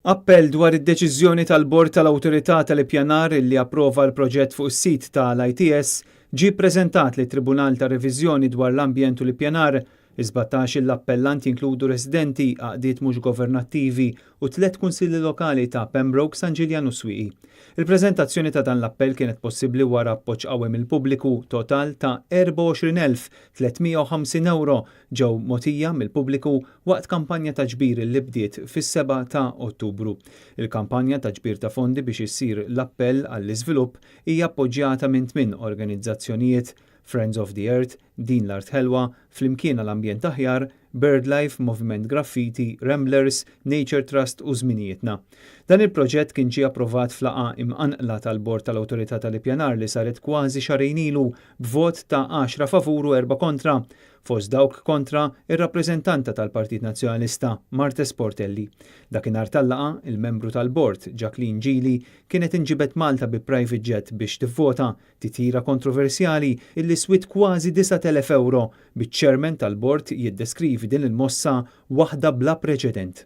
Appell dwar id-deċiżjoni tal-Bord tal-Awtorità tal-Ippjanar li approva l-proġett fuq is-sit tal-ITS ġie ppreżentat lit-Tribunal ta' Reviżjoni dwar l-Ambjent u l-Ippjanar. Is-17-il appellant jinkludu residenti, għaqdiet mhux governattivi u tlett kunsilli lokali ta' Pembroke, San Ġiljan u Swieqi. Il-preżentazzjoni ta' dan l-appell kienet possibbli wara appoġġ qawwi mill-pubbliku, total ta' 24,350 ewro ġew mogħtija mill-pubbliku waqt kampanja ta' ġbir li bdiet fis-7 ta' Ottubru. Il-kampanja ta' ġbir ta' fondi biex issir l-appell għall-iżvilupp hija appoġġjata minn tmien organizzazzjonijiet, Friends of the Earth, Din l-Art Ħelwa, Flimkien għal Ambjent Aħjar, BirdLife, Moviment Graffiti, Ramblers, Nature Trust u Żminijietna. Dan il-proġett kien ġie approvat f'laqgħa imqanqla tal-Bord tal-Awtorità tal-Ippjanar li saret kważi xahrejn ilu b'vot ta' għaxra favur u erbgħa kontra. Fost dawk kontra, ir-rappreżentanta tal-Partit Nazzjonalista, Marthese Portelli. Dakinhar tal-laqgħa, il-membru tal-Bord, Jacqueline Gili, kienet inġibet Malta bi private jet biex tivvota, Titjira kontroversjali illi swiet kważi 9,000 ewro, biċ-chairman tal-bord jiddeskrivi din il-mossa waħda bla preċedent.